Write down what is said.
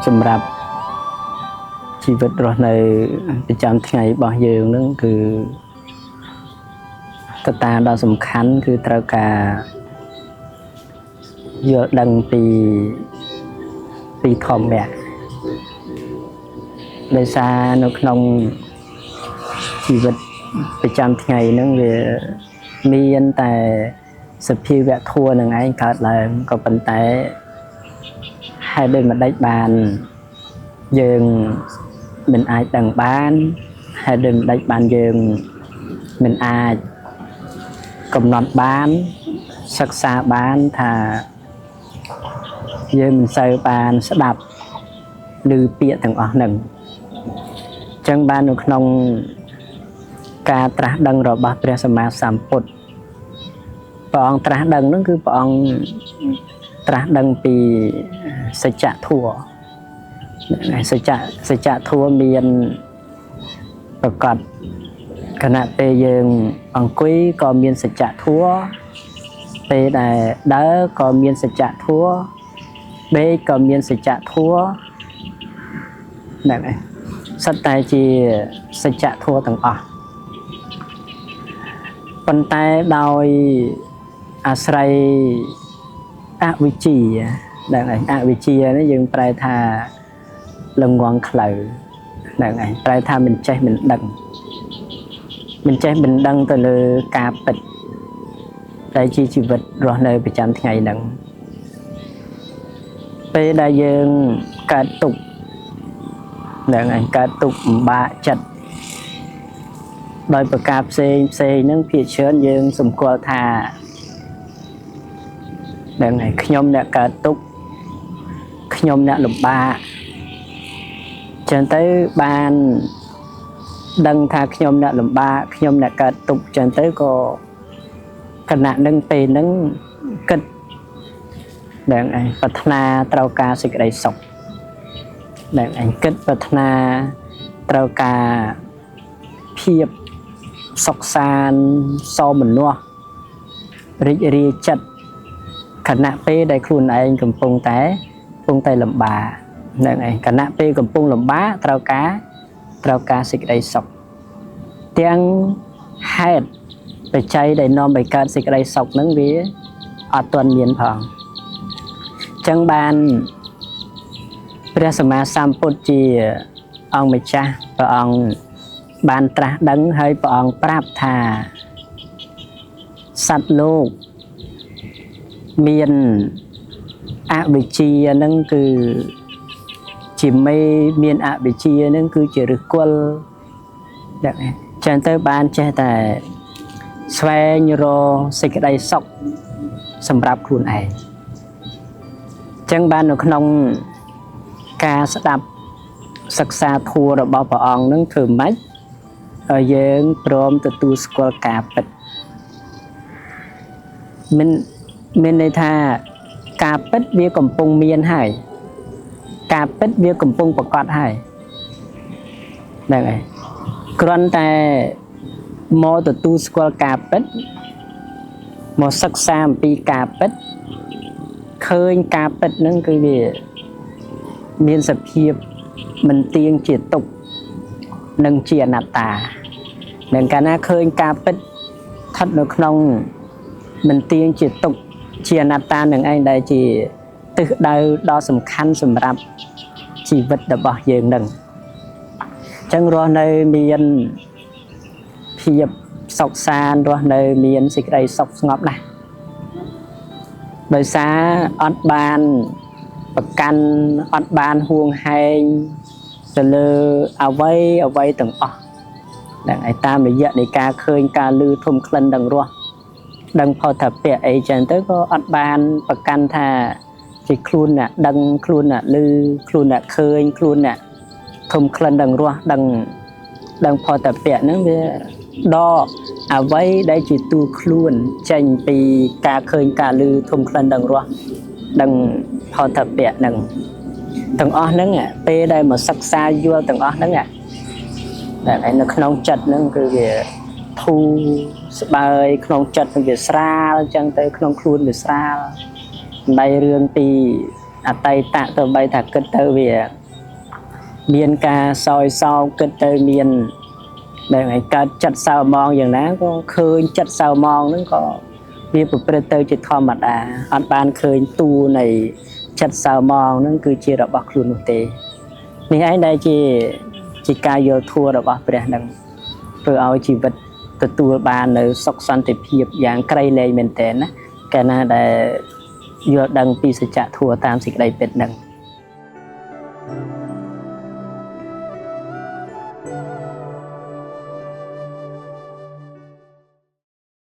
សម្រាប់ជីវិតរស់នៅប្រចាំថ្ងៃរបស់យើងហ្នឹងគឺកត្តាដ៏សំខាន់គឺត្រូវការយល់ដឹងពីធម្មៈដោយសារនៅក្នុងជីវិតប្រចាំថ្ងៃហ្នឹងវាមានតែសភាវៈធម៌នឹងឯងកើតឡើងក៏ប៉ុន្តែហេតុដូចម្ដេចបានយើងមិនអាចដឹងបានហេតុដូចម្ដេចបានយើងមិនអាចកំណត់បានសិក្សាបានថាយើងមិនសូវបានស្ដាប់ឮពាក្យទាំងអស់ហ្នឹងអញ្ចឹងបាននៅក្នុងការត្រាស់ដឹងរបស់ព្រះសម្មាសម្ពុទ្ធព្រះអង្គត្រាស់ដឹងហ្នឹងគឺព្រះអង្គត្រាស់ដឹងពីសច្ចធម៌សច្ចធម៌មានប្រកបខណៈពេលយើងអង្គុយក៏មានសច្ចធម៌ពេលដែលដើរក៏មានសច្ចធម៌ដេកក៏មានសច្ចធម៌ហ្នឹងហើយសុទ្ធតែជាសច្ចធម៌ទាំងអស់ប៉ុន្តែដោយអាស្រ័យអវិជ្ជាហ្នឹងហើយអវិជ្ជានេះយើងប្រែថាល្ងងខ្លៅហ្នឹងហើយប្រែថាមិនចេះមិនដឹងមិនចេះមិនដឹងទៅលើការពិតដែលជាជីវិតរស់នៅប្រចាំថ្ងៃហ្នឹងពេលដែលយើងកើតទុក្ខហ្នឹងហើយកើតទុក្ខលំបាកចិត្តដោយប្រការផ្សេងផ្សេងហ្នឹងភាគច្រើនយើងសម្គាល់ថាហ្នឹងហើយខ្ញុំអ្នកកើតទុក្ខខ្ញុំអ្នកលំបាកចឹងទៅបានដឹងថាខ្ញុំអ្នកលំបាកខ្ញុំអ្នកកើតទុក្ខចឹងទៅក៏ខណៈនឹងពេលហ្នឹងគិតហ្នឹងឯងប្រាថ្នាត្រូវការសេចក្តីសុខហ្នឹងឯងគិតប្រាថ្នាត្រូវការភាពសុខសាន្តសោមនស្សរីករាយចិត្តខណៈពេលដែលខ្លួនឯងកំពុងតែលំបាកហ្នឹងឯងខណៈពេលកំពុងលំបាកត្រូវការសេចក្តីសុខទាំងហេតុបច្ច័យដែលនាំឲ្យកើតសេចក្តីសុខហ្នឹងវាអត់ទាន់មានផងអញ្ចឹងបានព្រះសម្មាសម្ពុទ្ធជាអង្គម្ចាស់ព្រះអង្គបានត្រាស់ដឹងហើយព្រះអង្គប្រាប់ថាសត្វលោកមានអវិជ្ជាហ្នឹងគឺជាមេមានអវិជ្ជាហ្នឹងគឺជាឫសគល់ហ្នឹងចឹងទៅបានចេះតែស្វែងរកសេចក្តីសុខសម្រាប់ខ្លួនឯងចឹងបាននៅក្នុងការស្ដាប់សិក្សាធម៌របស់ព្រះអង្គនឹងធ្វើម៉េចឲ្យយើងព្រមទទួលស្គាល់ការពិតមិនមានន័យថាការពិតវាកំពុងមានហើយការពិតវាកំពុងប្រកបហើយហ្នឹងហើយគ្រាន់តែមកទទួលស្គាល់ការពិតមកសិក្សាអំពីការពិតឃើញការពិតហ្នឹងគឺវាមានសភាពមិនទៀងជាទុក្ខនិងជាអនត្តានឹងកាលណាឃើញការពិតស្ថិតនៅក្នុងមិនទៀងជាទុក្ខជាអនត្តានឹងឯងដែលជាទិសដៅដ៏សំខាន់សម្រាប់ជីវិតរបស់យើងនឹងអញ្ចឹងរស់នៅមានភាពសុខសាន្តរស់នៅមានសេចក្តីសុខស្ងប់ណាស់ដោយសារអត់បានប្រកាន់អត់បានហួងហែងទៅលើអ្វីអ្វីទាំងអស់ហ្នឹងហើយតាមរយៈនៃការឃើញការឮធំក្លិនដឹងរសដឹងផុតពៈអីចឹងទៅក៏អត់បានប្រកាន់ថាជាខ្លួនអ្នកដឹងខ្លួនអ្នកឮខ្លួនអ្នកឃើញខ្លួនអ្នកធំក្លិនដឹងរសដឹងដឹងផុតពៈហ្នឹងវាដកអ្វីដែលជាតួខ្លួនចេញពីការឃើញការឮធំក្លិនដឹងរសដឹងផុតពៈហ្នឹងទាំងអស់ហ្នឹងពេលដែលមកសិក្សាយល់ទាំងអស់ហ្នឹងតែឯនៅក្នុងចិត្តហ្នឹងគឺវាធូរស្បើយក្នុងចិត្តនឹងវាស្រាលអញ្ចឹងទៅក្នុងខ្លួនវាស្រាលមិនបីរឿងពី អតីតទៅបីថាគិតទៅវាមានការសោយសោកគិតទៅមានដែលឲ្យកើតចិត្តសៅមងយ៉ាងណាក៏ឃើញចិត្តសៅមងហ្នឹងក៏វាប្រព្រឹត្តទៅជាធម្មតាអត់បានឃើញតួនៃចិត្តសៅមងហ្នឹងគឺជារបស់ខ្លួននោះទេនេះឯងដែលជាជាការយល់ធัวរបស់ព្រះហ្នឹងធ្វើឲ្យជីវិតទទួលបាននៅសុខសន្តិភាពយ៉ាងក្រៃលែងមែនទែនណាកាលណាដែលយល់ដឹងពីសច្ចធម៌តាមសេចក្តីពិតហ្នឹង។